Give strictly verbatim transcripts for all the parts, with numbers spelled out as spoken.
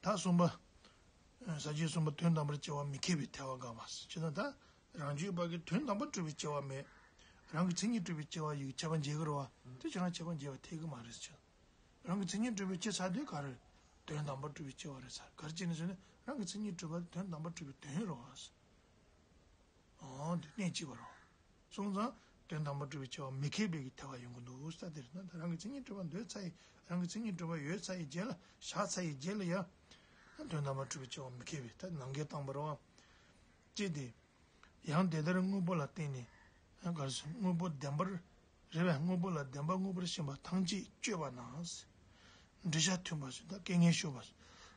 ད་གསུམ་པ། ས་བཅད་གསུམ་པ་དོན་དམ་པར་སྐྱེ་བ་མི་ཁེགས་པའི་ཐལ་བ་དགག་པ། ཇི་ལྟར་ད་རང་རྒྱུད་པ་གིས་དོན་དམ་པར་གྲུབ་པའི་སྐྱེ་བ་མེད། རང་གི་མཚན་ཉིད་གྲུབ་པའི་སྐྱེ་བ་ཡི་ཁྱད་པར་འབྱེད་ཀྱི་རེད་བ། དེ་ཁྱེད་རང་ཁྱད་པར་འབྱེད་པ་འཐད་ཀྱི་མ་རེད་ཟེར། རང་གི་མཚན་ཉིད་གྲུབ་པའི་སྐྱེ་ཚར་དུས་ག་རེ། དོན་དམ་པར་གྲུབ་པའི་སྐྱེ་བ་རེད་ཟེར། ག་རེ་བྱས་ནས་ཟེར་ན་རང་གི་མཚན་ཉིད་གྲུབ་པ་དོན་དམ་པར་གྲུབ་པའི་དོན་རེད་བ། འོ་འདི་གནད་གཅིག་པ་རེད། སོང་ཙང་དོན་དམ་པར་གྲུབ་པའི་སྐྱེ་བ་མི་ཁེགས་པའི་གི་ཐལ་བ་ཡོང་གི་འདུག་ས། དེར་ན་ད་རང་གི་མཚན་ཉིད་གྲུབ་པ་འདོད་ཚར་ཡི། རང་གི་མཚན་ཉིད་གྲུབ་པ་ཡོད་ཚར་ཡི་རྗེས་ལ། བཞག་ཚར་ཡི་རྗེས་ལ་ཡང་དོན་དམ་པར་གྲུབ་པའི་སྐྱེ་བ་མི་ཁེགས་པའི་ཐལ་ནང་འགལ་བཏང་བ་རེད་བ། ཅེས་ཏེ། ཡང་དེ་ལྟར་དངོས་པོ་ལ་བརྟེན་ནས། ག་རེ་ཟེར། དངོས་པོ་བདེན་པར། རེད་པས། དངོས་པོ་ལ་བདེན་པ་དངོས་པོར་ཞེན་པ་ཐམས་ཅད་གཅོད་པ་ན། འགྲེལ་བཤད་མཐུན་པ་ཞིག་དང་སྐད་ངན་ཤོར་བ།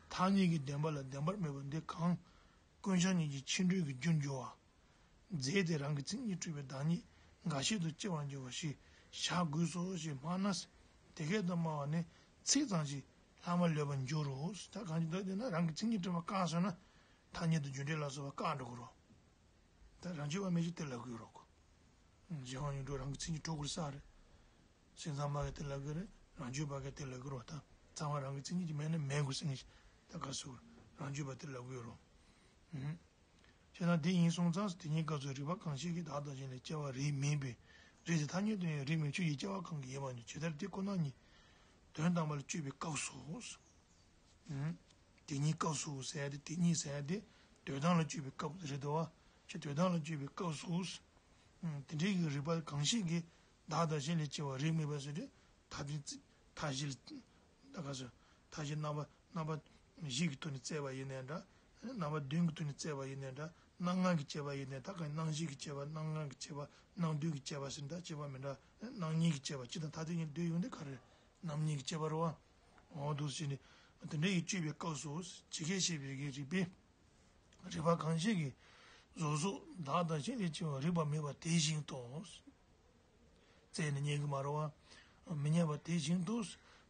ཐ་སྙད་ཀྱི་བདེན་པ་ལ་བདེན་པར་མེད་པ་འདི་གང་། ཀུན་བྱང་གཉིས་ཀྱི་ཕྱིར་འགྲོས་ཀྱི་རྒྱུར་འགྱུར་བ། རྫས་དེ་རང་གི་མཚན་ཉིད་གྲུབ་པའི་བདག་ཉིད་འགའ་ཞིག་ཏུ་སྐྱེ་བར་འགྱུར་བ་ཞེས་བཞག་དགོས་སོ་ཞེས་སྨྲ་ན། དེ་སྐད་དུ་སྨྲ་བ་ནི་ཚིག་ཙམ་ཞིག་ལྷག་མ་ལུས་པར་འགྱུར་རོ། ད་གང་ཅི་འདོད་དེ་ན་རང་གི་མཚན་ཉིད་གྲུབ་པ་བཀག་སོང་ན། ཐ་སྙད་དུ་རྒྱུ་འབྲས་ལ་སོགས་པ་བཀག་འགྲོ་གི་རོ། ད་རང་རྒྱུད་པ་མི་ཞིག་དེ་ལབ་ཀྱི་ཡོད་རོགས། གཞན་དབང་ཡོད་འགྲོ་རང་གི་མཚན་ཉིད་གྲུབ་དགོས་ས་རེད། སེམས་ཙམ་པ་གིས་དེ་ལབ་ཀྱི་རེད། རང་རྒྱུད་པ་གིས་དེ་ལབ་ཀྱི་རོགས། ད་ཚང་མ་རང་གི་མཚན་ཉིད་ཀྱིས་མེད་ན་མེད་དགོས་ཟེར་ནས་ད་ག་ཟེར། རང་རྒྱུད་པ་དེ་ལབ་ཀྱི་ཡོད་རོགས། ཨུམ། བྱས་ན་དེ་ཡིན་སོང་ཙང་དེ་ཉིད་སྐབས་སུ་རིགས་པ་གང་ཞིག་གིས་བདག་དང་གཞན་ལ་སྐྱེ་བ་རིགས་མིན་པས། རིགས་དེ་ཐ་སྙད་དུ་ཡང་རིགས་མིན་ཆོས་ཀྱི་སྐྱེ་བ་གང་གིས་ཡིན་པར་འགྱུར། ཇི་ལྟར་དེ་ཁོ་ན་ཉིད་དོན་དམ་པར་དཔྱོད་པའི་སྐབས་སུ། དེ་ཉིད་སྐབས་སུ་ཟེར་ཡ་དེ། དེ་ཉིད་ཟེར་ཡ་དེ་དོན་དམ་ལ་དཔྱོད་པའི་སྐབས་རེད་དོ། ཁྱེད་དོན་དམ་ལ་དཔྱོད་པའི་སྐབས་སུ། དེ་འདྲའི་གི་རིགས་པ་གང་ཞིག་གིས་བདག་དང་གཞན་ལ་སྐྱེ་བ་རིགས་མིན་པ་ཟེར་དུས། ཐ་དད་ཚིག་ཐ་གཞི་ལ། ད་ག་ཟེར། ཐ་གཞི་རྣམ་པ། རྣམ་པ་བཞི་གི་ཐོག་ནས་བཙལ་བ་ཡིན་ནའི་འདྲ། རྣམ་པ་བདུན་གྱི་ཐོག་ནས་བཙལ་བ་ཡིན་ནའི་འདྲ། རྣམ་ལྔ་གིས་དཔྱད་པ་ཡིན་ནའི། ད་ག་རྣམ་བཞི་གིས་དཔྱད་པ། རྣམ་ལྔ་གིས་དཔྱད་པ། རྣམ་བདུན་གྱིས་དཔྱད་པ་ཟེར་འདྲ། དཔྱད་པ་མི་འདྲ། རྣམ་གཉིས་ཀྱིས་དཔྱད་པ། སྤྱིར་བཏང་ཐ་དད་གཉིས་འདོད་ཡོང་དུས་ག་རེ། རྣམ་གཉིས་ཀྱིས་དཔྱད་པ་རེད་བ། འོ་འདུག་ཟེར་ནས། དེ་འདྲ་ཡི་དཔྱོད་པའི་སྐབས་སུ་ཇི་སྐད་བཤད་པའི་གི་རིགས་པས། རིགས་པ་གང་ཞིག་གིས་གཟུགས་སོགས་བདག་དང་གཞན་ལས་སྐྱེ་བ་རིགས་པ་མེད་པ་དེ་བཞིན་དུ། བཙལ་ནས་རྙེད་ཀྱི་མ་རེད་བ། མི་རྙེད་པ་དེ་བཞིན་དུ།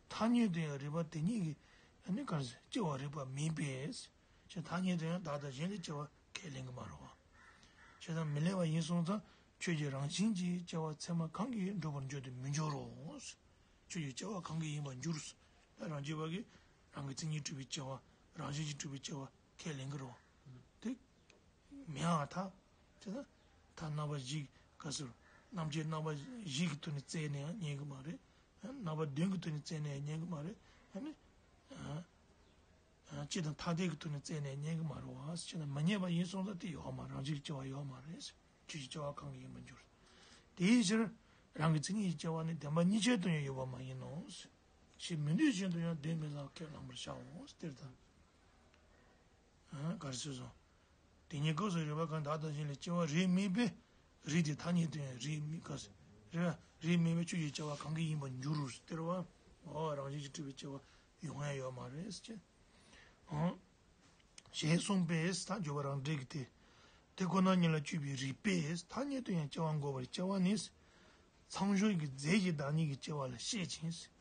ཐ་སྙད་དུ་ཡང་རིགས་པ་དེ་ཉིད་ཀྱིས་ནི་ག་རེ་ཟེར། སྐྱེ་བ་རིགས་པ་མིན་པས། ཅེས་ཐ་སྙད་དུ་ཡང་བདག་དང་གཞན་ལས་སྐྱེ་བ་ཁས་ལེན་གྱི་མ་རེད་བ། བྱས་ཙང་མི་ལེགས་པ་ཡིན་སོང་ཙང་ཆོས་ཀྱི་རང་བཞིན་གྱིས་སྐྱེ་བ་ཚད་མ་གང་གིས་འགྲུབ་པར་འགྱུར་ཏེ་མི་འགྱུར་རོ། ཆོས་ཀྱི་སྐྱེ་བ་གང་གིས་ཡིན་པར་འགྱུར། ད་རང་རྒྱུད་པ་གིས་རང་གི་མཚན་ཉིད་གྲུབ་པའི་སྐྱེ་བ། རང་བཞིན་གྱིས་གྲུབ་པའི་སྐྱེ་བ་ཁས་ལེན་གྱི་རེད་བ། དེ་མི་ཡང་ཐ། དེ་ད་ཐ་རྣམ་པ་བཞི་ག་ཟེར། རྣམ་དཔྱོད་རྣམ་པ་བཞི་གི་ཐོག་ནས་བཙལ་ནས་ཡང་རྙེད་ཀྱི་མ་རེད། རྣམ་པ་བདུན་གི་ཐོག་ནས་བཙལ་ནས་ཡང་རྙེད་ཀྱི་མ་རེད། ཨ་ནི། སྤྱི་དང་ཐ་དད་ཀྱི་ཐོག་ནས་བཙལ་ནས་རྙེད་ཀྱི་མ་རེད་བ། ཅེ་ན་མི་རྙེད་པ་ཡིན་སོང་ཙང་དེ་ཡོད་མ་རེད། རང་བཞིན་གྱི་སྐྱེ་བ་ཡོད་མ་རེད། ཆོས་ཀྱི་སྐྱེ་བ་གང་གིས་ཡིན་པར་འགྱུར། དེའི་ཕྱིར་རང་གི་མཚན་ཉིད་ཀྱི་སྐྱེ་བ་ནི་བདེན་པ་གཉིས་ཆར་དུ་ཡང་ཡོད་པ་མ་ཡིན་ནོ། ཞེས་མི་འདོད་བཞིན་དུ་ཡང་འདོད་མི་བཟང་ཁས་བླངས་པར་བྱའོ། དེར་ཐལ། ག་རེ་ཟེར་སོང་། དེ་ཉིད་སྐབས་སུ་རིགས་པ་གང་བདག་དང་གཞན་ལས་སྐྱེ་བ་རིགས་མིན་པས། རིགས་དེ་ཐ་སྙད་དུ་ཡང་རིགས་མིན། ག་ཟེར། རིགས་རིགས་མིན་པས་ཆོས་ཀྱི་སྐྱེ་བ་གང་གིས་ཡིན་པར་འགྱུར་རོ། དེར་བ། འོ་རང་བཞིན་གྱིས་གྲུབ་པའི་སྐྱེ་བ་ཡོང་ཡ་ཡོད་མ་རེད་ཟེར། ཞེས་གསུངས་པས། ད་སྦྱོར་བ་རང་འགྲེལ་གྱིས་ཏེ། དེ་ཁོ་ན་ཉིད་ལ་དཔྱོད་པའི་རིགས་པས་ཐ་སྙད་དུ་ཡང་སྐྱེ་བ་འགོག་པར་བྱ་བ་ནི། མཚམས་སྦྱོར་གྱི་རྫས་ཀྱི་བདག་ཉིད་ཀྱི་སྐྱེ་བ་ལ་བཤད་ཅིང་།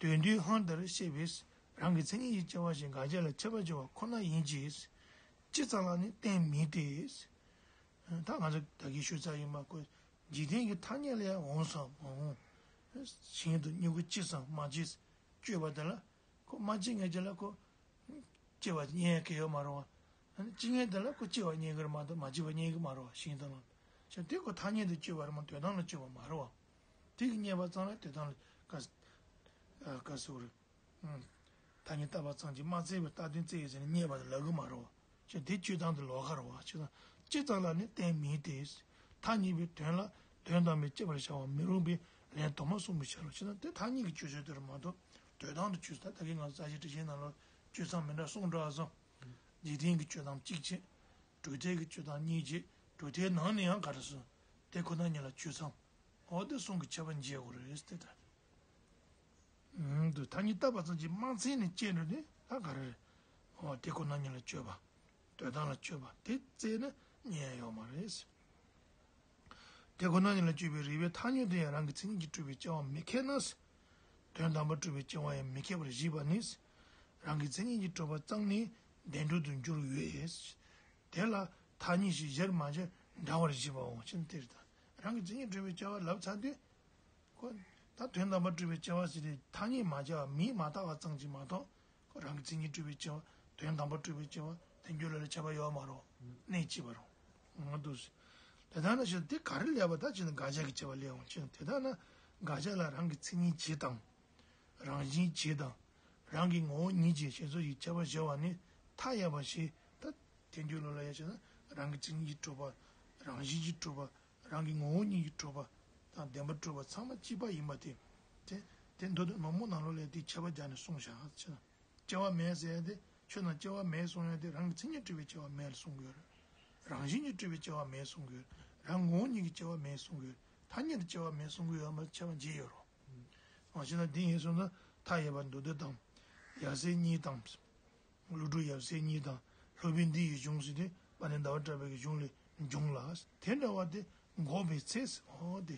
དོན་བསྡུས་ལྷག་ཏུ་བཤད་པས་རང་གི་མཚན་ཉིད་ཀྱི་སྐྱེ་བ་ཞེས་འགལ་རྐྱང་ལ་ཁྱད་པར་སྦྱར་བ་ཁོ་ན་ཡིན་གྱི། སྤྱི་ཙམ་ལ་ནི་བརྟེན་མིན་ཏེ། ད་ང་ཚོ་ད་གིན་ཞུས་ཚར་ཡིན་པ་ཁོ། འཇིག་རྟེན་གྱི་ཐ་སྙད་ལ་ཡང་འོང་སོང་མ་འོང་། ཞིང་དུ་སྨྱུ་གུ་ཅི་བསམ་མ་ཅི་སྤྱོད་པ་དེ་ལ། ཁོ་མ་སྐྱེ་མཁན་ཅིག་ལ་ཁོ་སྐྱེ་བ་རྙེད་ཡ་གལ་ཡོད་མ་རེད་བ། ཨ་ནི་སྐྱེ་མཁན་དེ་ལ་ཁོ་སྐྱེ་བ་རྙེད་ཀྱི་རེད་མ་གཏོགས་མ་སྐྱེ་བ་རྙེད་ཀྱི་མ་རེད་བ། ཞིང་དུ་ལ། བྱས་དེ་ཁོ་ཐ་སྙད་དུ་སྤྱོད་པ་རེད་མ་གཏོགས་དོན་དམ་ལ་སྤྱོད་པ་མ་རེད་བ། དེ་གི་རྙེད་པ་ཙམ་ལ་དོན་དམ་ལ་ག་ག་ཟེར་བ་རེད། ཐ་སྙད་བཏགས་པ་ཙམ་གྱིས་མ་བཙལ་བའི་བཏགས་དོན་བཙལ་ཡོད་ཟེར་ནས་རྙེད་པ་དེ་ལབ་ཀྱི་མ་རེད་བ། ཅེས་དེ་དཔྱོད་སྟངས་དེ་ལོགས་ཀ་རེད་བ། ཅེས་དང་སྤྱི་ཙམ་ལ་ནི་བརྟེན་མིན་ཏེ། ཐ་སྙད་པའི་དོན་ལ་དོན་དམ་པའི་དཔྱད་པར་བྱ་བ་མི་རུང་བས་ལན་དུ་མ་གསུངས་པའི་ཕྱིར་རོ། ཅེས་དང་དེ་ཐ་སྙད་ཀྱི་དཔྱོད་བྱེད་དེ་རེད་མ་གཏོགས་དོན་དམ་དུ་དཔྱོད་ས། ད་གིན་ང་ཚོ་རྩ་ཤེ་དྲི་ཤེས་ནང་ལ་དཔྱོད་མཚམས་མི་འདྲ་གསུམ་འདྲ་བ་སོང་། འཇིག་རྟེན་གྱི་དཔྱོད་སྟངས་གཅིག་བྱས། གྲུབ་མཐའི་གི་དཔྱོད་སྟངས་གཉིས་བྱས། གྲུབ་མཐའི་ནང་ནས་ཡང་ག་རེ་ཟེར། དེ་ཁོ་ན་ཉིད་ལ་དཔྱོད་མཚམས། འོ་དེ་གསུམ་གྱི་ཁྱད་པར་འབྱེད་དགོས་རེད་ཟེར་ཏེ་ད། འདི་ཐ་སྙད་བཏགས་པ་ཙམ་གྱིས་མ་ཚད་ནས་སྐྱེས་འགྲོ་དུས་ད་ག་རེ་རེད། འོ་དེ་ཁོ་ན་ཉིད་ལ་དཔྱོད་པ། དོན་དམ་ལ་དཔྱོད་པ་དེ་བཙལ་ན་རྙེད་ཡ་ཡོད་མ་རེད། དེ་ཁོ་ན་ཉིད་ལ་དཔྱོད་པའི་རིགས་པས་ཐ་སྙད་དུ་ཡང་རང་གི་མཚན་ཉིད་ཀྱིས་གྲུབ་པའི་སྐྱེ་བ་མི་ཁེགས་ན། དོན་དམ་པར་གྲུབ་པའི་སྐྱེ་བ་ཡང་མི་ཁེགས་པར་བཞེད་པ་ནི། རང་གི་མཚན་ཉིད་ཀྱིས་གྲུབ་པ་ཙམ་ནི་བདེན་གྲུབ་ཏུ་འགྱུར་བས། དེ་ལ་ཐ་སྙད་ཞིག་གཞིར་མ་བྱས་འདྲ་བར་བཞེད་པའོ། ཅེས་དེ་རེད་ད། རང་གི་མཚན་ཉིད་གྲུབ་པའི་སྐྱེ་བ་ལབ་ཚར་དུས། ཁོ་ད་དོན་དམ་པར་གྲུབ་པའི་སྐྱེ་བ་ཟེར་དེ་ཐ་སྙད་མ་བྱས་པ་མིང་མ་བཏགས་པ་ཙམ་གྱིས་མ་གཏོགས། རང་གི་མཚན་ཉིད་སྤྲོས་པའི་སྐྱེ་བ། དོན་དམ་པར་སྤྲོས་པའི་སྐྱེ་བ། དོན་རྒྱུ་ལ་ལ་ཁྱབ་པ་ཡོད་མ་རེད། གནས་གཅིག་པ་རེད། འོ་འདུག་སེ། དེ་ལྟར་ན་ཞེས་དེ་ག་རེ་ལས་པ་ད་ཅི་ན་དགག་བྱ་གི་སྐྱེ་བ་ལས་འོང་ཅི་ན་དེ་ལྟར་ན་དགག་བྱ་ལ་རང་གི་མཚན་ཉིད་གཅིག་དང་། རང་བཞིན་གཅིག་དང་། རང་གི་ངོ་བོ་ཉིད་ཀྱི་ཞེས་སོགས་ཀྱི་ཁྱད་པར་བྱ་བ་ནི་མཐའ་ཡས་པ་ཞེས་ད་དེ་འདུལ་ལོ་ལ་ཡ་བྱས་ན་རང་གི་མཚན་ཉིད་ཀྱིས་གྲུབ་པ། རང་བཞིན་གྱིས་གྲུབ་པ། རང་གི་ངོ་བོ་ཉིད་ཀྱིས་གྲུབ་པ་དང་བདེན་པར་གྲུབ་པ་ཚང་མ་གཅིག་པ་ཡིན་པ་དེ། དེ་དེ་མདོ་དང་ནོར་མོ་ནང་ལོགས་ལས་དེའི་ཁྱད་པར་སྦྱར་ནས་གསུངས་བཞག་ཅེ་ན། སྐྱེ་བ་མེད་ཟེར་ཡ་དེ་ཆོས་རྣམས་སྐྱེ་བ་མེད་གསུང་ཡ་དེ་རང་གི་མཚན་ཉིད་སྤྲོས་པའི་སྐྱེ་བ་མེད་ལ་གསུང་གི་ཡོད་རེད། རང་བཞིན་གྱིས་སྤྲོས་པའི་སྐྱེ་བ་མེད་གསུང་གི་ཡོད་རེད། རང་ངོ་བོ་ཉིད་ཀྱི་སྐྱེ་བ་མེད་གསུང་གི་ཡོད་རེད། ཐ་སྙད་དུ་སྐྱེ་བ་མེད་གསུང་གི་ཡོད་མ་ཁྱད་པར་འབྱེད་ཡོད་རེད། འོ་ཞེ་ན་དེ་ཡིན་སོང་ན་མཐའ་ཡས་པ་མདོ་སྡེ་དང་། ཡབ་སྲས་གཉིས་དང་། ཀླུ་སྒྲུབ་ཡབ་སྲས་གཉིས་དང་སློབ་དཔོན་འདི་ཡི་གཞུང་ཟེར་དུས་དཔལ་ལྡན་ཟླ་བ་གྲགས་པའི་གི་གཞུང་ལས་འབྱུང་ལ། དེ་འདྲ་བ་དེ་འགོག་པའི་ཚེ། འོ་དེ་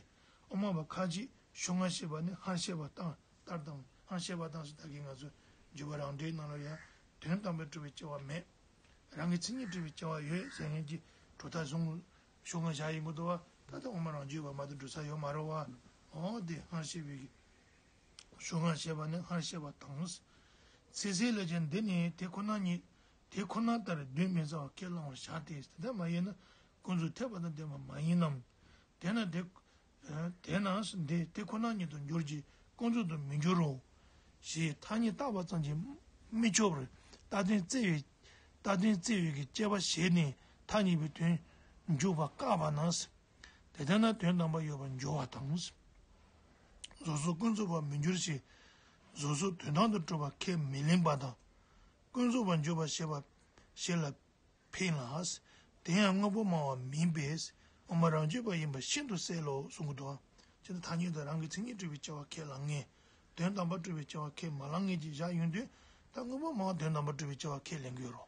དབུ་མ་པ་ཁ་ཅིག་ཕྱོགས་སྔ་ཕྱི་བ་ནི་སྔར་བཤད་པ་ལྟར་དང་། སྔར་བཤད་པ་དང་ཟེར་ད་གིན་ང་ཚོ་འཇུག་པ་རང་འགྲེལ་ནང་ལ་ཡང་དོན་དམ་པར་གྲུབ་པའི་སྐྱེ་བ་མེད། རང་གི་མཚན་ཉིད་གྲུབ་པའི་སྐྱེ་བ་ཡོད་ཟེར་མཁན་གྱི་གྲུབ་མཐའ་བཟུང་ཕྱོགས་སྔ་བཞག་ཡིན་དགོས་འདུག་བ། ད་ལྟ་དབུ་མ་རང་རྒྱུད་པ་མ་གཏོགས་འགྲོ་ས་ཡོད་མ་རེད་བ། འོ་དེ་སྔར་བཤད་པའི་གི་ཕྱོགས་སྔ་བཤད་པ་ནི་སྔར་བཤད་པ་དང་། ཚིག་གསལ་ལས་ཀྱང་འདི་ནི་དེ་ཁོ་ན་ཉིད་དེ་ཁོ་ན་ལྟར་གདོན་མི་ཟ་བར་ཁས་བླང་བར་བྱ་སྟེ། དེ་ལྟར་མ་ཡིན་ན་ཀུན་རྫོབ་འཐད་པ་དང་ལྡན་པ་མ་ཡིན་ནམ། དེས་ན་དེ་དེས་ན་འདི་དེ་ཁོ་ན་ཉིད་དུ་འགྱུར་གྱི་ཀུན་རྫོབ་ཏུ་མི་འགྱུར་རོ། ཞེས་ཐ་སྙད་བཏགས་པ་ཙམ་གྱིས་མི་ཆོག་པར་རྟགས་དོན་བརྩི་བའི་རྟགས་དོན་བརྩི་བའི་གི་དཔྱད་པ་བྱས་ནས་ཐ་སྙད་པའི་དོན་འཇོག་པ་བཀག་པ་ན། དེ་ལྟར་ན་དོན་དམ་པར་ཡོད་པར་འགྱུར་བ་དང་། གཟུགས་སོགས་ཀུན་རྫོབ་པར་མི་འགྱུར་ཞེས་གཟུགས་སོགས་དོན་དམ་དུ་གྲུབ་པ་ཁས་མི་ལེན་པ་དང་། ཀུན་རྫོབ་པར་འགྱུར་བར་བྱེད་པ་ཞེས་ལ་ཕན་ལ། དེ་ཡང་དངོས་པོ་སྨྲ་བ་མིན་པས་དབུ་མ་རང་རྒྱུད་པ་ཡིན་པ་ཤིན་ཏུ་གསལ་ལོ་གསུང་གི་འདུག་ཅེས་ཐ་སྙད་དུ་རང་གི་མཚན་ཉིད་སྤྲོས་པའི་སྐྱེ་བ་ཁས་བླངས་ངེས། དོན་དམ་པར་སྤྲོས་པའི་སྐྱེ་བ་ཁས་མ་བླངས་ངེས་ཀྱི་བཞག་ཡོང་དུས་ད་དངོས་པོ་སྨྲ་བ་དོན་དམ་པར་སྤྲོས་པའི་སྐྱེ་བ་ཁས་ལེན་གྱི་ཡོད་རོ།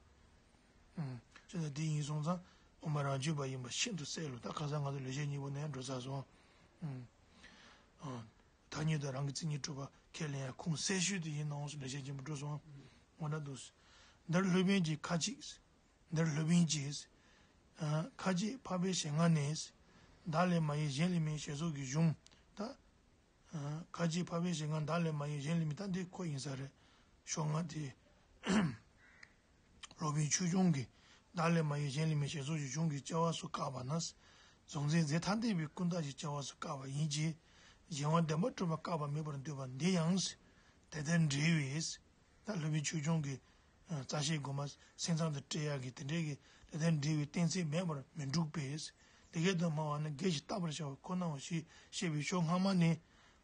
ཨུམ། ཅེས་དེ་ཡིན་སོང་ཙང་དབུ་མ་རང་རྒྱུད་པ་ཡིན་པ་ཤིན་ཏུ་གསལ་ལོ། ད་ཁ་སང་ང་ཚོ་ལེགས་བཤད་སྙིང་པོ་ནས་འགྲོ་ཚར་སོང་། ཨུམ། ཨ། ཐ་སྙད་དུ་རང་གི་མཚན་ཉིད་སྤྲོས་པ་ཁས་ལེན་ཡ་ཁུངས་གསལ་ཤོས་དེ་ཡིན་ནའང་སོ་ལེགས་བཤད་སྙིང་པོ་འགྲོ་སོང་། འོ་ན་འདུག་འདིར་སློབ་དཔོན་གྱིས་ཁ་ཅིག་འདིར་སློབ་དཔོན་གྱིས། ཨ། ཁ་ཅིག་འཕགས་པའི་ཞལ་སྔ་ནས། བདག་ལས་མ་ཡིན་གཞན་ལས་མིན་ཞེས་སོགས་ཀྱི་གཞུང་ད། ཨ། ཁ་ཅིག་འཕགས་པའི་ཞལ་སྔ་བདག་ལས་མ་ཡིན་གཞན་ལས་མིན་ད་འདི་ཁོ་ཡིན་ས་རེད། ཕྱོགས་སྔ་དེ། སློབ་དཔོན་ཆོས་སྐྱོང་གིས་བདག་ལས་མ་ཡིན་གཞན་ལས་མིན་ཞེས་སོགས་ཀྱི་གཞུང་གི་སྐྱེ་བ་སོགས་བཀག་པ་ན། གཟུང་འཛིན་རྫས་ཐ་དད་པའི་ཀུན་བཏགས་ཀྱི་སྐྱེ་བ་སོགས་བཀག་པ་ཡིན་གྱི། གཞན་དབང་བདེན་པར་གྲུབ་པ་བཀག་པ་མེད་པར་འདོད་པ་འདི་ཡང་། དེ་ལྟར་འབྲེལ་བས། ད་སློབ་དཔོན་ཆོས་སྐྱོང་གིས་རྩ་ཤེས་སྒོམ་པ་སེམས་ཙམ་དུ་སྤྲད་ཡག་གི་དེ་འདྲའི་གི་དེ་ལྟར་འབྲེལ་བའི་གཏན་ཚིགས་མེད་པར་མི་འགྲུབ་པས། དེ་སྐད་དུ་སྨྲ་བ་ནི་སྒེར་གྱི་བཏགས་པར་བྱ་བ་ཁོ་ནའོ་ཞེས་བཤད་པའི་ཕྱོགས་སྔ་མ་ནས་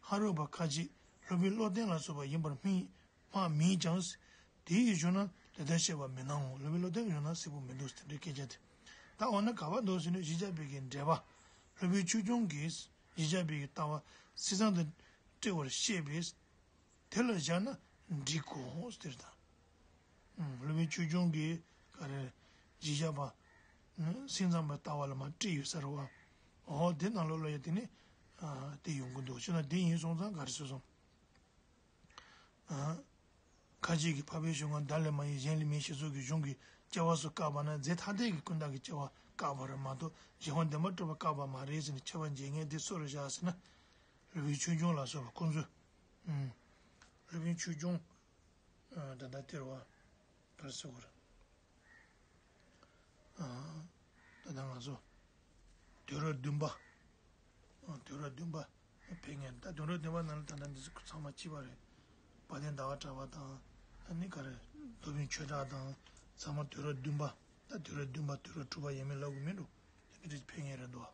ཕ་རོལ་པ་ཁ་ཅིག་སློབ་དཔོན་བློ་ལྡན་ལ་སོགས་པ་ཡིན་པར་སྨྲས། སྨྲ་མིན་ཀྱང་། དེ་ཡི་གཞུང་ན་དེ་ལྟར་བཤད་པ་མི་སྣང་ངོ་། སློབ་དཔོན་བློ་ལྡན་གྱི་གཞུང་ན་གསལ་པོ་མི་འདུག་དེ་འདྲའི་སྐད་ཆ་དེ། ད་འོ་ན་ག་པར་འདུག་ཟེར་ན་བཞི་བརྒྱ་པའི་གི་འགྲེལ་པ། སློབ་དཔོན་ཆོས་སྐྱོང་གིས་བཞི་བརྒྱ་པའི་གི་ལྟ་བ་སེམས་ཙམ་དུ་སྤྲད་པར་བཤད་པས། དེ་ལ་བཞག་ན་འགྲིག་གོ་ཟེར་ད། ཨུམ། སློབ་དཔོན་ཆོས་སྐྱོང་གིས་ག་རེ་བཞི་བརྒྱ་པ། ཨུམ། སེམས་ཙམ་པའི་ལྟ་བ་ལ་མར་སྤྲད་ཡོད་ས་རེད་བ། འོ་དེ་ནང་ལོགས་ལ་ཡ་དེ་ནི། ཨ། དེ་ཡོང་གི་འདུག་ཅེ་ན་དེ་ཡིན་སོང་ཙང་ག་རེ་ཟེར་སོང་། ཨ། ཁ་ཅིག་གིས་འཕགས་པའི་ཞལ་སྔ་བདག་ལས་མ་ཡིན་གཞན་ལས་མིན་ཞེས་སོགས་ཀྱི་གཞུང་གི་སྐྱེ་བ་སོགས་བཀག་པ་ན་རྫས་ཐ་དད་ཀྱི་ཀུན་བཏགས་ཀྱི་སྐྱེ་བ་བཀག་པ་རེད་མ་གཏོགས་གཞན་དབང་བདེན་པར་གྲུབ་པ་བཀག་པ་མ་རེད་ཟེར་ནས་ཁྱད་པར་འབྱེད་མཁན་དེ་སུ་རེད་བཞག་ཟེར་ན། སློབ་དཔོན་ཆོས་སྐྱོང་ལ་སོགས་པ་ཁོང་ཚོས། ཨུམ། སློབ་དཔོན་ཆོས་སྐྱོང་། ཨ། ད་ལྟ་དེ་རེད་བ། ག་རེ་ཟེར་དགོས་རེད། ཨ། ད་ལྟ་ང་ཚོ་དུས་རབས་བདུན་པ། ཨ། དུས་རབས་བདུན་པ་ཕེབས་མཁན། ད་དུས་རབས་བདུན་པ་ནང་ལ་ད་ལྟ་འདི་ཚོ་ཚང་མ་གཅིག་པ་རེད། དཔལ་ལྡན་ཟླ་བ་གྲགས་པ་དང་། ཨ་ནི་ག་རེ། སློབ་དཔོན་ཆོས་གྲགས་དང་ཚང་མ་དུས་རབས་བདུན་པ། ད་དུས་རབས་བདུན་པ་དུས་རབས་དྲུག་པ་ཡས་མས་ལབ་དགོས་མིན་འགྲོ། དེ་འདྲ་ཕེབས་མཁན་རེད་འདུག་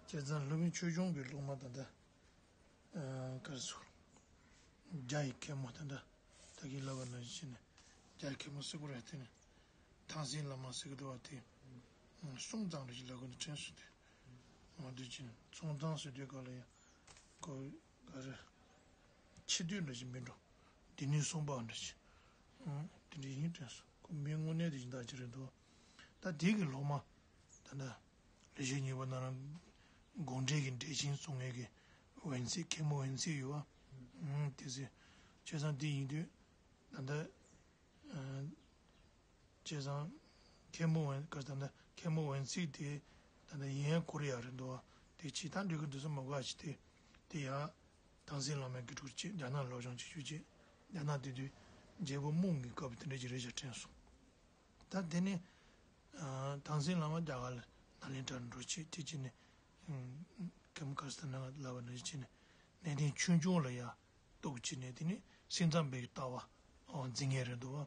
བྱས་ཙང་སློབ་དཔོན་ཆོས་སྐྱོང་གི་སློབ་མ་ད་ལྟ། ཨ། ག་རེ་ཟེར། རྒྱ་ཡི་མཁན་མོ་དེ་འདྲ། ད་གིན་ལབ་པ་ནང་བཞིན་བྱས་ནས་རྒྱ་ཡི་མཁན་མོ་ཟེར་དགོས་རེད་དེ་ནི། ཐང་སིན་བླ་མ་ཟེར་གི་འདུག་བ་དེ། ཨ། གསུང་ཙམ་རེ་ཞིག་ལབ་དགོས་ནི་དྲན་སོང་སྟེ། འོ་དེ་བཞིན་གསུང་ཙམ་ཟེར་དུས་སྐབས་ལ་ཡང་། ཁོ་ག་རེ། ཆེ་བསྟོད་འདྲ་ཞིག་མིན་འགྲོ། དེ་ནས་གསུངས་པ་འདྲ་ཞིག་ཨང་། དེ་འདྲ་ཡིན་དྲན་སོང་། ཁོ་མི་དངོས་གནས་དེ་བཞིན་ད་ཅི་རེད་འདུག་ད་དེ་གི་སློབ་མ། ད་ལྟ། ལེགས་བཤད་སྙིང་པོ་ནང་ལ་དགོངས་འགྲེལ་གྱི་འགྲེལ་ཆེན་གསུང་མཁན་གྱི་ཝན་ཚིག་མཁན་མོ་ཝན་ཚིག་ཡོད་བ། ཨང་། དེ་ཚོས་བྱས་ཙང་དེ་ཡིན་དུས་ད་ལྟ། ཨ། བྱས་ཙང་མཁན་མོ་ཝན། ག་ད་ལྟ་མཁན་མོ་ཝན་ཚིག་དེ་ད་ལྟ་ཡིན་ཡང་ཁོ་རེ་ཡག་རེད་འདུག་བ། དེ་ཕྱི་ཐང་འགྲོ་གི་འདུག་ས་མ་དགའ་ཞིག་དེ་དེ་ཡག་ཐང་སིན་བླ་མའི་དགེ་ཕྲུག་ཅིག་རྒྱ་ནག་སློབ་སྦྱོང་བྱེད་རྒྱུ་ཅིག་རྒྱ་ནག་དེ་དུས་ རྒྱལ་པོ་རྨོངས་ཀྱི་སྐབས་དེ་འདྲ་ཅིག་རེད་ཤག་དྲན་སོང་། ད་དེ་ནས་ཨ་ཐང་སིན་བླ་མ་རྒྱ་གར་ལ་ནཱ་ལེནྡྲར་འགྲོ་ཆེད་དེ་ཅི་ནས་ཨ་ཁེམ་ཁར་སི་ཐ་ན་ལབ་པ་ནང་བཞིན་བྱས་ནས་གནས་བརྟན་ཆོས་འབྱུང་ལ་ཡ་གཏུགས་བྱས་ནས་དེ་ནས་སེམས་ཙམ་པའི་ལྟ་བ་འཛིན་མཁན་རེད་འདུག་བ།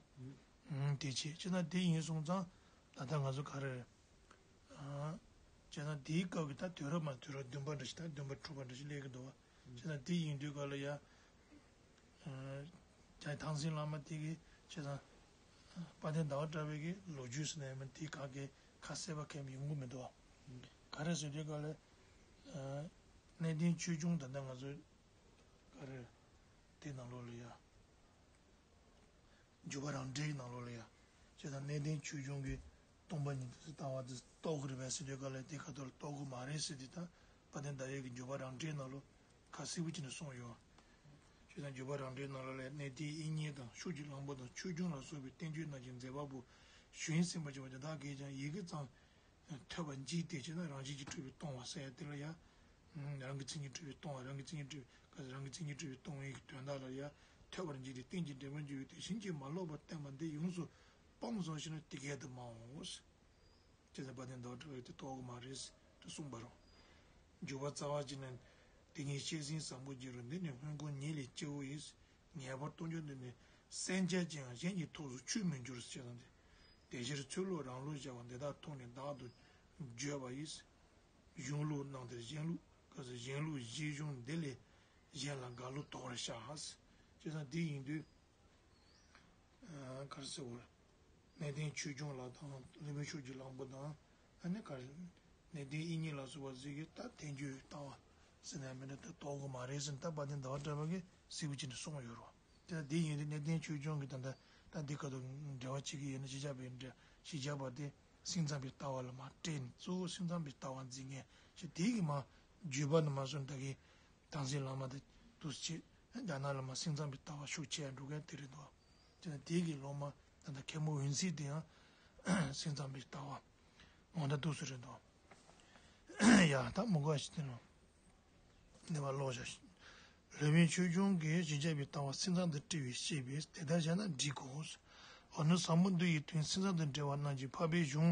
ཨ་དེ་བྱས་ཅི་ན་དེ་ཡིན་སོང་ཙང་ད་ལྟ་ང་ཚོ་ག་རེ་རེད། ཨ་བྱས་ན་དེའི་སྐབས་ཀྱི་ད་དུས་རབས་མ་དུས་རབས་བདུན་པ་འདྲ་ཞིག་ད་བདུན་པ་དྲུག་པ་འདྲ་ཞིག་སླེབས་ཀྱི་འདུག་བ། བྱས་ན་དེ་ཡིན་དུས་ག་ལ་ཡ། ཨ་ཐང་སིན་བླ་མ་དེ་གིས་བྱས་ཙང་དཔལ་ལྡན་ཟླ་བ་གྲགས་པའི་གི་ལོ་རྒྱུས་ཟེར་ན་ཡང་མིན་དེ་ག་གེ་ཁ་གསལ་པ་གང་ཡང་ཡོང་གི་མི་འདུག་བ། ག་རེ་ཟེར་དུས་ག་ལ། ཨ་གནས་བརྟན་ཆོས་འབྱུང་ད་ལྟ་ང་ཚོ་ག་རེ་དེ་ནང་ལོགས་ལ་ཡ། འཇུག་པ་རང་འགྲེལ་གྱི་ནང་ལོགས་ལ་ཡ། བྱས་ཙང་གནས་བརྟན་ཆོས་འབྱུང་གི་སྟོང་པ་ཉིད་དུ་ལྟ་བ་དེ་རྟོགས་ཀྱི་རེད་པས་ཟེར་དུས་ག་ལ་དེ་ཁ་ཐོག་ལ་རྟོགས་ཀྱི་མ་རེད་ཟེར་དེ་ད་དཔལ་ལྡན་ཟླ་བའི་གི་འཇུག་པ་རང་འགྲེལ་ནང་ལོགས་ཁ་གསལ་པོ་བྱས་ནས་གསུངས་ཡོད། བྱས་ཙང་འཇུག་པ་རང་འགྲེལ་ནང་ལོགས་ལ་གནས་བརྟན་དབྱིག་གཉེན་དང་ཤུགས་ཀྱི་གླང་པོ་དང་ཆོས་འབྱུང་ལ་སོགས་པའི་བསྟན་བཅོས་རྣམས་ཀྱི་མཛད་པ་པོ་གཞོན་སེམས་དཔའ་ཆེན་པོ་དེ་དག་གིས་ཀྱང་ཡི་གེ་ཙམ་ཐོས་པར་འཇིགས་ཏེ་བྱས་ན་རང་བཞིན་གྱིས་གྲུབ་པའི་སྟོང་པ་ཟེར་ཡ་དེ་ལ་ཡ། རང་གི་མཚན་ཉིད་གྲུབ་པའི་སྟོང་པ་རང་གི་མཚན་ཉིད་གྲུབ་པའི་རང་གི་མཚན་ཉིད་གྲུབ་པའི་སྟོང་པའི་དོན་དག་ལ་ཡ་ཐོས་པར་འཇིགས་ཏེ་རྟེན་ཅིང་འབྲེལ་པར་འགྱུར་བའི་དེ་བཞིན་གྱིས་མ་ལོག་པར་བསྟན་པ་འདི་ཡོངས་སུ་སྤངས་སོ་ཞེ་ན་དེ་སྐད་དུ་སྨྲའོ། ཅེས་དཔལ་ལྡན་ཟླ་བ་གྲགས་པས་དེ་རྟོགས་ཀྱི་མ་རེད་དུ་གསུངས་པ་རེད། འཇུག་པ་རྩ་བ་ཅན་ནི་དེ་ཉིད་བཤད་ཟིན་བཟང་པོ་རྒྱལ་རོ་འདི་ནི་སྔོན་གོང་ཉིད་ལས་སྐྱེ་བོ་ཡིས། ངེས་པར་སྟོང་ཆོས་འདི་ནི་གསན་བྱ་ཅན་ཡང་གཞན་གྱི་ཐུགས་སུ་ཆུད་མི་འགྱུར་ཞེས་དང་། དེ་ཕྱིར་ཚུལ་ལུགས་རང་ལུགས་བྱ་བ་འདི་དག་ཐོག་ནས་བདག་ཏུ་བརྗོད་པ་ཡིས། གཞུང་ལུགས་རྣམས་དེར་གཞན་ལུགས་ག་ཟེར་གཞན་ལུགས་གཞི་གཞུང་འདི་ལས་གཞན་ལ་འགལ་ལུགས་དོར་བར་བྱ། ཅེས་དང་དེ་ཡིན་དུས། ག་རེ་ཟེར་བ། གནས་བརྟན་ཆོས་འབྱུང་ལ་དང་སློབ་དཔོན་ཆོས་ཀྱི་གླང་པོ་དང་། ཨ་ནི་ག་རེ། གནས་བརྟན་དབྱིག་གཉེན་ལ་སོགས་པ་ཟེར་གི་ད་བསྟན་བཅོས་ལྟ་བ་ཟེར་ན་མི་འདྲ་ད་རྟོགས་གི་མ་རེད་ཟེར་ན་ད་དཔལ་ལྡན་ཟླ་བ་གྲགས་པ་གིས་གསལ་པོ་བྱས་ནས་གསུངས་ཡོད་རེད་བ། དེ་ལ་དེ་ཡིན་དུས་གནས་བརྟན་ཆོས་འབྱུང་གི་ད་ལྟ་ད་འདི་ག་དང་འབྲེལ་བ་བྱེད་ཀྱི་ཡོད་ན་ཞི་བྱ་བའི་འབྲེལ་ཞི་བྱ་བ་དེ་སེམས་ཙམ་པའི་ལྟ་བ་ལ་མ་སྤྲད་ནས་གཙོ་བོ་སེམས་ཙམ་པའི་ལྟ་བ་འཛིན་མཁན་ཞིག་དེ་གི་མ་བརྒྱུད་པ་ནས་མ་སོང་ད་གི་ཐང་སིན་བླ་མ་དེ་འདུག་སེ་བྱས་རྒྱ་ནག་ལ་མ་སེམས་ཙམ་པའི་ལྟ་བ་ཤུགས་ཆེ་འགྲོ་མཁན་དེ་རེད་འདུག་དེ་ནས་དེ་གི་སློབ་མ་ད་ལྟ་མཁན་པོ་འོད་མཚན་དེ་ཡང་སེམས་ཙམ་པའི་ལྟ་བ་འོ་ད་འདུག་སེ་རེད་འདུག་ཡ་ད་མུ་ག་ཞིག་དེ་ནོ། འདི་བ་ཀློག་བྱ། སློབ་དཔོན་ཆོས་འབྱུང་གིས་ཞི་བྱ་བའི་ལྟ་བ་སེམས་ཙམ་དུ་དཀྲི་བའི་བཤད་པས་དེ་ལྟར་བྱས་ན་འགྲིག་གོ། འོ་ན་ཟབ་མོ་འདུལ་བའི་དོན་སེམས་ཙམ་དུ་འགྲེལ་བ་རྣམས་ཀྱིས་འཕགས་པའི་གཞུང་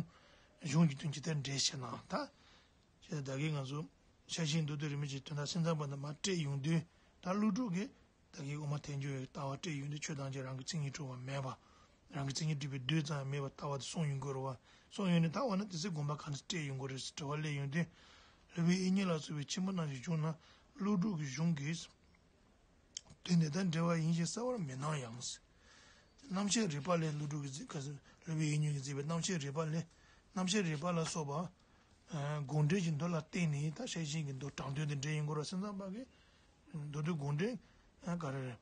གཞུང་གི་དོན་ཇི་ལྟར་འགྲེལ་ཞེ་ན་ད། ཞེས་ད་གིན་ང་ཚོ་ཤེར་ཕྱིན་མདོ་སྡེ་རིས་མེད་ཀྱི་དོན་དག་སེམས་ཙམ་པ་རྣམས་མ་སྤྲད་ཡོང་དུས་ད་ཀླུ་སྒྲུབ་ཀྱིས། བདག་གིས་དབུ་མ་ཐལ་འགྱུར་བའི་ལྟ་བ་སྤྲད་ཡོང་དུས་ཆོས་ཐམས་ཅད་རང་གི་མཚན་ཉིད་གྲུབ་པ་མེད་པ། རང་གི་མཚན་ཉིད་གྲུབ་པའི་རྡུལ་ཙམ་ཡང་མེད་པ་ལྟ་བ་དེ་གསུངས་ཡོང་གི་རེད་བ། གསུངས་ཡོང་ནས་ད་འོ་ན་དེ་ཚེ་དགོངས་པ་ག་འདྲ་སྤྲད་ཡོང་གི་རེད་ཟེར་དྲི་བ་སླེབས་ཡོང་དུས། སློབ་དཔོན་དབྱིག་གཉེན་ལ་སོགས་པའི་ཆེན་པོ་རྣམས་ཀྱི་གཞུང་ན་ཀླུ་སྒྲུབ་ཀྱི་གཞུང་གིས། དོན་དེ་ལྟར་འགྲེལ་བ་ཡིན་ཞེས་གསལ་བར་མི་སྣང་ཡང་། རྣམ་བཤད་རིགས་པ་ལས་ཀླུ་སྒྲུབ་ཀྱིས་མཛད་སློབ་དཔོན་དབྱིག་གཉེན་གྱིས་མཛད་པའི་རྣམ་བཤད་རིགས་པ་ལས། རྣམ་བཤད་རིགས་པ་ལ་སོགས་པ། དགོངས་འགྲེལ་གྱི་མདོ་ལ་བརྟེན་ནས་ད་ཤེར་ཕྱིན་གྱི་མདོ་དྲང་དོན་དུ་འགྲེལ་ཡོང་གི་རེད་བ་སེམས་ཙམ་པ་གིས། མདོ་སྡེ་དགོངས་འགྲེལ། ག་རེ་རེད།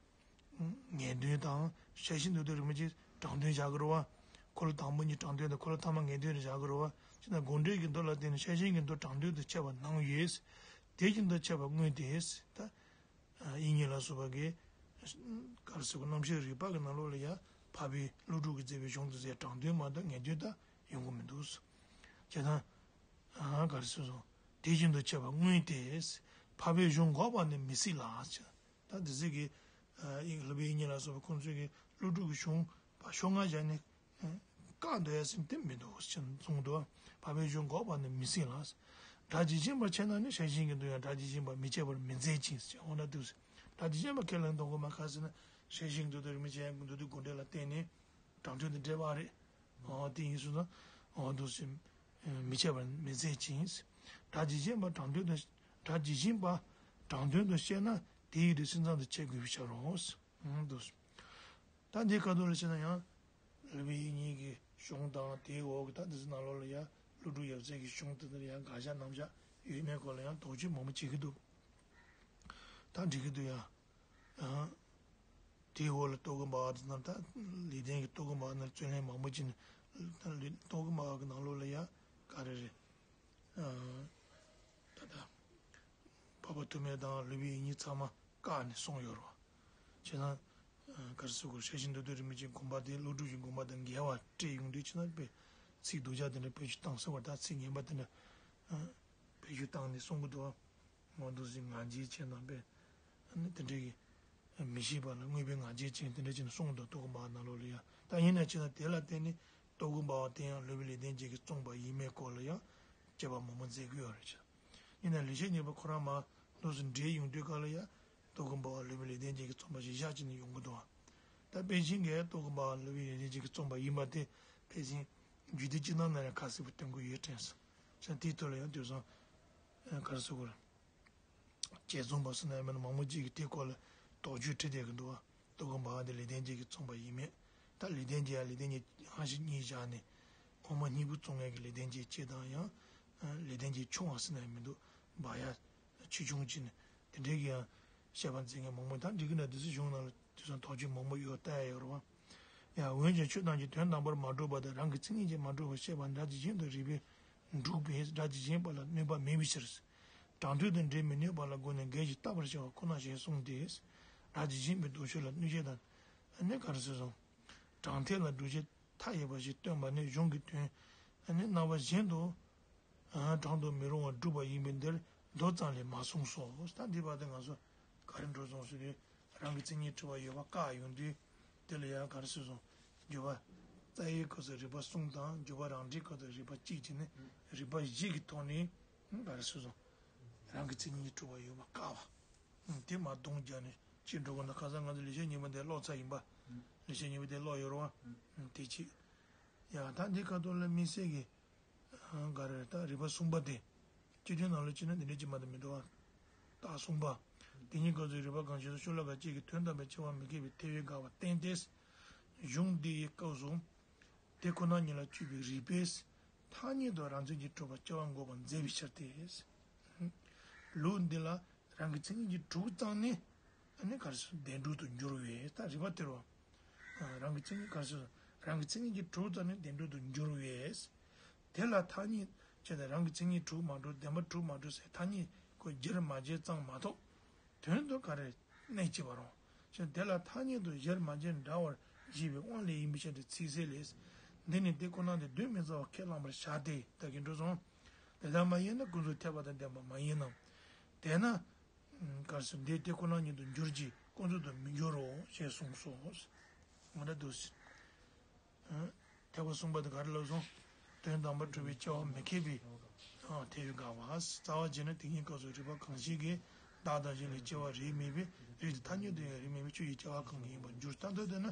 ངེས་དོན་དང་ཤེར་ཕྱིན་མདོ་སྡེ་རིས་མེད་ཀྱི་དྲང་དོན་བཞག་གི་རེད་བ། འཁོར་ལོ་དང་པོ་གཉིས་དྲང་དོན་དང་འཁོར་ལོ་ཐ་མ་ངེས་དོན་རེ་བཞག་གི་རེད་བ། ཅི་ན་དགོངས་འགྲེལ་གྱི་མདོ་ལ་བརྟེན་ནས་ཤེར་ཕྱིན་གྱི་མདོ་དྲང་དོན་དུ་འཆད་པ་གནང་ཡོད། དེ་བཞིན་དུ་འཆད་པ་དངོས་ཏེ། ད། དབྱིག་གཉེན་ལ་སོགས་པ་གིས། ག་རེ་ཟེར་དགོས་རྣམ་བཤད་རིགས་པ་གི་ནང་ལོགས་ལ་ཡང་འཕགས་པའི་ཀླུ་སྒྲུབ་ཀྱིས་མཛད་པའི་གཞུང་དུ་ཟེར་དྲང་དོན་མ་གཏོགས་ངེས་དོན་ད་ཡོང་གི་མི་འདུག་བྱས་ཙང་། ག་རེ་ཟེར་སོང་། དེ་བཞིན་དུ་འཆད་པ་དངོས་ཏེ། འཕགས་པའི་གཞུང་འགོག་པ་ནི་མི་སྲིད་ལ། ད་དེ་ཚིག་གི་སློབ་དཔོན་དབྱིག་གཉེན་ལ་སོགས་པ་ཁོང་ཚོས་ཀྱི་ཀླུ་སྒྲུབ་ཀྱི་གཞུང་ཕར་ཕྱོགས་སྔ་བཞག་ནས། བཀག་འདོད་ཡ་སེམས་དེ་མི་འདུག་ཅེས་གསུངས་འདུག་འཕགས་པའི་གཞུང་འགོག་པ་ནི་མི་སྲིད་ལ། སྒྲ་ཇི་བཞིན་པར་འཆད་ན་ནི་ཤེར་ཕྱིན་གྱི་མདོ་ཡང་སྒྲ་ཇི་བཞིན་པར་མི་འཆད་པར་མི་མཛད་ཅིང་ཟེར་འོ་ན་འདུག་སྒྲ་ཇི་བཞིན་པར་ཁས་ལེན་གཏོང་དགོས་མ་ཁ་ཟེར་ན་ཤེར་ཕྱིན་གྱི་མདོ་དང་རིས་མེད་ཀྱི་མདོ་སྡེ་དགོངས་འགྲེལ་ལ་བརྟེན་ནས་དྲང་དོན་དུ་འགྲེལ་བ་རེད། འོ་དེ་ཡིན་སོང་ན་འོ་འདུག་སེ་མི་འཆད་པར་མི་མཛད་ཅིང་། སྒྲ་ཇི་བཞིན་པར་དྲང་དོན་དུ་སྒྲ་ཇི་བཞིན་པར་དྲང་དོན་དུ་བཤད་ན་དེ་ཡི་དུས་སེམས་ཙམ་དུ་འཆད་དགོས་པའི་ཕྱིར་རོ། འདུག་ད་འདི་ཁ་ཐུག་ལ་བྱས་ན་ཡང་། སློབ་དཔོན་དབྱིག་གཉེན་གྱི་གཞུང་དང་དེའི་འོག་གི་ད་འདི་ཚོ་ནང་ལོགས་ལ་ཡང་ཀླུ་སྒྲུབ་ཡབ་སྲས་ཀྱི་གཞུང་དེ་ཚོ་ལ་ཡང་དགག་བཞག་རྣམ་གཞག་ཡོད་མེད་སྐོར་ལ་ཡང་དོགས་གཅོད་མང་པོ་བྱེད་ཀྱི་འདུག་ད་འགྲིག་གི་འདུག་ཡ། ཡང་། དེའི་འོག་ལ་རྟོག་གེ་འབར་བ་དེ་རྣམས་ད་ལེགས་ལྡན་གྱི་རྟོག་གེ་འབར་བ་ནང་བརྩོན་ལེན་མང་པོ་བྱས་ནས་ད་ལེགས་རྟོག་གེ་འབར་བ་གི་ནང་ལོགས་ལ་ཡང་ག་རེ་རེད། ད་ལྟ། འཕགས་པ་ཐོགས་མེད་དང་སློབ་དཔོན་དབྱིག་གཉེན་ཚང་མ་བཀག་ནས་གསུངས་ཡོད་རེད་བ། བྱས་ན། ག་རེ་ཟེར་དགོས་ཤེར་ཕྱིན་མདོ་སྡེ་རིས་མེད་ཀྱི་དགོངས་པ་དེ་ཀླུ་སྒྲུབ་ཀྱི་དགོངས་པ་དང་འགལ་བ་སྤྲད་ཡོང་དུས་བྱས་ན་དཔེ་ཚིག་སྡུག་ཅག་དེ་འདྲ་བེད་སྤྱོད་བཏང་ཟེར་བ་ད་ཚིག་ངན་པ་དེ་འདྲ། བེད་སྤྱོད་བཏང་ནས་གསུང་གི་འདུག་བ། ངོ་འདུག་ཟེར་ང་རྒྱལ་ཆེ་ན་དཔེ། ཨ་ནི་དེ་འདྲ་གི། མི་ཤེས་པ་ལ་དངོས་པོའི་ང་རྒྱལ་ཅན་དེ་འདྲ་བྱས་ནས་གསུངས་འདུག་རྟོག་གེ་འབར་བ་ནང་ལོགས་ལ་ཡང་། ད་ཡིན་ན་ཅི་ན་དེ་ལ་བརྟེན་ནས་རྟོག་གེ་འབར་བ་དེ་ཡང་སློབ་དཔོན་ལེགས་ལྡན་འབྱེད་ཀྱིས་གཙོངས་པ་ཡིན་མིན་སྐོར་ལ་ཡང་དཔྱད་པ་མང་པོ་མཛད་ཀྱི་ཡོད་རེད་ཅེས། ཡིན་ན་ལེགས་བཤད་སྙིང་པོ་ཁོ་རང་མར་འདུག་སེ་འགྲེལ་ཡོང་དུས་སྐབས་ལ་ཡང་རྟོག་གེ་འབར་བ་སློབ་དཔོན་ལེགས་ལྡན་འབྱེད་ཀྱིས་གཙོངས་པ་ཞེས་བཞག་བྱས་ནས་ཡོང་གི་འདུག་ད་དཔེ་ཅན་གྱི་རྟོག་གེ་འབར་བ་སློབ་དཔོན་ལེགས་ལྡན་འབྱེད་ཀྱིས་གཙོངས་པ་ཡིན་པ་དེ་ཕལ་ཆེར་རྒྱུད་སྡེ་སྤྱི་དང་ན་ཡང་ཁ་གསལ་པོ་སྟོན་གྱི་ཡོད་དྲན་སོང་། བྱས་ཙང་དེའི་ཐོག་ལ་ཡང་དེང་སང་ག་རེ་ཟེར་དགོས་རེད། དཔྱད་རྩོམ་པ་སུ་ན་ཡང་མིན་ན་མང་པོ་ཅིག་གིས་དེའི་སྐོར་ལ་དོགས་གཅོད་བྲིས་བསྡད་ཀྱི་འདུག་བ། རྟོག་གེ་འབར་བ་འདི་ལེགས་ལྡན་འབྱེད་ཀྱིས་གཙོངས་པ་ཡིན་མིན། ད་ལེགས་ལྡན་འབྱེད་ཡང་ལེགས་ལྡན་འབྱེད་ཡང་ཞིག་གཉིས་བཞག་ནས་འོག་མ་གཉིས་པོ་གཙོ་ངེས་ཀྱི་ལེགས་ལྡན་འབྱེད་སྤྱི་དང་ཡང་ལེགས་ལྡན་འབྱེད་ཆུང་བ་སུ་ན་ཡང་མི་འདུག་འབར་ཡ་ཆེ་ཆུང་བྱས་ནས་དེ་འདྲའི་གི་ཡང་བཤད་པ་མཛད་མཁན་མང་པོ། ད་འགྲིག་གི་ན་དེ་ཚོ་གཞུང་ནང་ལ་དེང་སང་དོགས་གཅོད་མང་པོ་ཡོད་ལྟ་ཡ་ཡོད་རེད་བ། ཡང་འོན་ཀྱང་ཆོས་ཐམས་ཅད་དོན་དམ་པར་མ་གྲུབ་པ་དང་རང་གི་མཚན་ཉིད་ཀྱིས་མ་གྲུབ་པར་བཤད་པ་སྒྲ་ཇི་བཞིན་དུ་རིགས་པས་འགྲུབ་པས་སྒྲ་ཇི་བཞིན་པ་ལ་གནོད་པ་མེད་པའི་ཕྱིར། དྲང་དོན་དང་འབྲེལ་མི་ནུས་པ་ལ་དགོངས་ནས་འགལ་ཞིང་བརྟག་པར་བྱ་བ་ཁོ་ན་ཞེས་གསུངས་ཏེ། སྒྲ་ཇི་བཞིན་པའི་མདོ་ཆོས་ལ་གནོད་བྱེད་དང་། ཨ་ནི་ག་རེ་ཟེར་སོང་། དྲང་ཐད་ལ་སྒྲུབ་བྱེད་མཐའ་ཡས་པ་ཞིག་སྟོན་པ་ནི་གཞུང་གི་དོན། ཨ་ནི་རྣམ་པ་གཞན་དུ། ཨ་དྲང་དུ་མི་རུང་བར་སྒྲུབ་པ་ཡིན་པས་འདིར་མདོ་ཙམ་ལས་མ་གསུངས་སོ། ད་འདི་བར་དུ་ང་ཚོ་ག་རེ་འགྲོ་སོང་ཟེར་དུས་རང་གི་མཚན་ཉིད་གྲུབ་པ་ཡོད་པ་བཀག་ཡོང་དུས་དེ་ལ་ཡང་ག་རེ་ཟེར་སོང་། སྦྱོར་བ་རྩ་བའི་སྐབས་སུ་རིགས་པ་གསུམ་དང་སྦྱོར་བ་རང་འགྲེལ་སྐབས་སུ་རིགས་པ་གཅིག་བྱས་ནས་རིགས་པ་བཞི་གི་ཐོག་ནས་ག་རེ་ཟེར་སོང་། རང་གི་མཚན་ཉིད་གྲུབ་པ་ཡོད་པ་བཀག་པ། དེ་མར་སྡོམ་རྒྱག་ནས་ཅི་འགྲོ་དགོས་ན། ཁ་སང་ང་ཚོ་ལེགས་བཤད་སྙིང་པོ་འདི་ཀློག་ཚར་ཡིན་པ། ལེགས་བཤད་སྙིང་པོ་འདི་ཀློག་ཡོད་རེད་བ། དེ་གཅིག་ཡང་ད་འདི་ཁ་ཐོག་ལ་དམིགས་བསལ་གྱི། ག་རེ་ད་རིགས་པ་གསུམ་པ་དེ། སྤྱི་དོན་ནང་ལ་བྱས་ན་འདི་འདྲའི་ཅིག་མ་གཏོགས་མི་འདུག་བ། རྟགས་གསུམ་པ། དེ་ཉིད་སྐབས་སུ་རིགས་པ་གང་ཞིག་སོགས་ཤོ་ལོ་ཀ་གཅིག་གིས་དོན་དམ་པར་སྐྱེ་བ་མི་སྐྱེ་བའི་ཐལ་བའི་དགག་པ་བསྟན་ཏེ། གཞུང་འདི་ཡི་སྐབས་སུ། དེ་ཁོ་ན་ཉིད་ལ་དཔྱོད་པའི་རིགས་པས་ཐ་སྙད་དུ་རང་མཚན་གྱིས་གྲུབ་པར་སྐྱེ་བ་འགོག་པར་མཛད་པའི་ཕྱིར་ཏེ། ལུགས་འདི་ལ་རང་གི་མཚན་ཉིད་ཀྱིས་གྲུབ་ཙམ་ནི་ཨ་ནི་ག་རེ་ཟེར་བདེན་གྲུབ་ཏུ་འགྱུར་བས། ད་རིགས་པ་དེ་རུ་རང་གི་མཚན་ཉིད་ག་རེ་ཟེར་རང་གི་མཚན་ཉིད་ཀྱིས་གྲུབ་ཙམ་ནི་བདེན་གྲུབ་ཏུ་འགྱུར་བས། དེ་ལ་ཐ་སྙད་བྱས་ཏེ་རང་གི་མཚན་ཉིད་གྲུབ་མ་གྲུབ་བདེན་པར་གྲུབ་མ་གྲུབ་ཟེར་ཐ་སྙད་ཁོ་བསྒྱུར་མ་བསྒྱུར་ཙམ་མ་གཏོགས། དོན་དུ་ག་རེ་གནས་ཀྱི་བ་རུང་། ཞེས་དེ་ལ་ཐ་སྙད་དུ་གཞིར་མ་བྱས་འདྲ་བར་བཞེད་པའི་དབང་ལས་ཡིན་པའི་ཕྱིར་ཏེ་ཚིག་གསལ་ལས། འདི་ནི་དེ་ཁོ་ན་དེ་གདོན་མི་ཟ་བར་ཁས་བླངས་པར་བྱ་སྟེ། ད་གིན་འགྲོ་སོང་། དེ་ལྟར་མ་ཡིན་ན་ཀུན་རྫོབ་འཐད་པ་དང་ལྡན་པ་མ་ཡིན་ནམ། དེས་ན། ག་རེ་ཟེར་འདི་དེ་ཁོ་ན་ཉིད་དུ་འགྱུར་གྱི་ཀུན་རྫོབ་ཏུ་མི་འགྱུར་རོ་ཞེས་གསུངས་སོ། ང་འདྲ་འདུག་ཟེར། ཐེག་པ་གསུམ་པ་དེ་ག་རེ་ལབ་སོང་། དོན་དམ་པར་གྲུབ་པའི་སྐྱེ་བ་མི་འཁེལ་བའི་ཐལ་བའི་དགག་པ། རྩ་བ་བྱས་ན་དེ་ཉིད་སྐབས་སུ་རིགས་པ་གང་ཞིག་གིས་བདག་དང་གཞན་ལ་སྐྱེ་བ་རིགས་མེད་པའི་རིགས་དེ་ཐ་སྙད་དུ་ཡང་རིགས་མེད་པའི་ཆོས་ཀྱི་སྐྱེ་བ་གང་གིས་ཡིན་པར་འགྱུར། ད་མདོ་དེ་ན་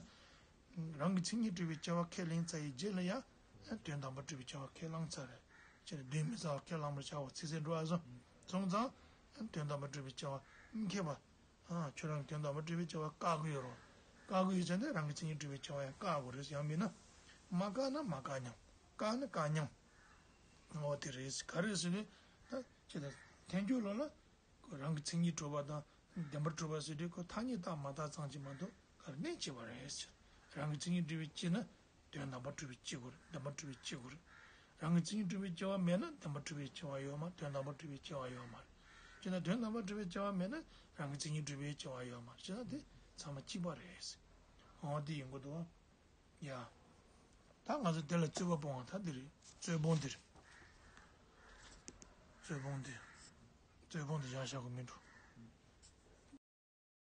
རང་གི་མཚན་ཉིད་གྲུབ་པའི་སྐྱེ་བ་ཁས་ལེན་ཚར་ཡི་རྗེས་ལ་ཡང་དོན་དམ་པར་གྲུབ་པའི་སྐྱེ་བ་ཁས་བླངས་ཚར་རེད། ཅེས་གདོན་མི་ཟ་བར་ཁས་བླངས་པར་བྱའོ་ཚིག་གསལ་འགྲོ་ཨ་སོང་། སོང་ཙང་དོན་དམ་པར་གྲུབ་པའི་སྐྱེ་བ་མི་འཁེལ་བ། ཨ་ཁྱོད་རང་དོན་དམ་པར་གྲུབ་པའི་སྐྱེ་བ་བཀག་གི་ཡོད་རོ། བཀག་གི་ཡོད་ཙང་ནི་རང་གི་མཚན་ཉིད་གྲུབ་པའི་སྐྱེ་བ་ཡང་བཀག་དགོས་རེད། ཡང་མིན་ན། མ་བཀག་ན་མ་བཀག་སྙམ། བཀག་ན་བཀག་སྙམ། འོ་དེ་རེད། ག་རེ་ཟེར་ནས་ད་ཅི་ད་ཐལ་འགྱུར་ལོ་ལ། རང་གི་མཚན་ཉིད་གྲུབ་པ་དང་བདེན་པར་གྲུབ་པ་ཟེར་དུས་ཁོ་ཐ་སྙད་བཏགས་མ་བཏགས་ཙམ་གྱིས་མ་གཏོགས་ག་རེ་གནས་བྱེད་པ་རེད། རང་གི་མཚན་ཉིད་གྲུབ་པའི་སྤྱི་ན། དོན་དམ་པར་གྲུབ་པའི་སྐྱེ་དགུ་རེད། བདེན་པར་གྲུབ་པའི་སྐྱེ་དགུ་རེད། རང་གི་མཚན་ཉིད་གྲུབ་པའི་སྐྱེ་བ་མེད་ན་བདེན་པར་གྲུབ་པའི་སྐྱེ་བ་ཡོད་མ་རེད། དོན་དམ་པར་གྲུབ་པའི་སྐྱེ་བ་ཡོད་མ་རེད། ཅེ་ན་དོན་དམ་པར་གྲུབ་པའི་སྐྱེ་བ་མེད་ན་རང་གི་མཚན་ཉིད་གྲུབ་པའི་སྐྱེ་བ་ཡོད་མ་རེད། ཅེ་ན་དེ་ཚང་མ་གཅིག་པ་རེད། འོ་དེ་ཡིན་དགོས་འདུག་ཡ། ད་ང་ཚོ་དེ་ལ་རྩོད་པ་སྤོང་བ་ད་འདི་རེད། རྩོད་སྤོང་འདི་རེད། རྩོད་སྤོང་འདི། རྩོད་སྤོང་འདི་བཞག་བཞག་གི་མི་འགྲོ།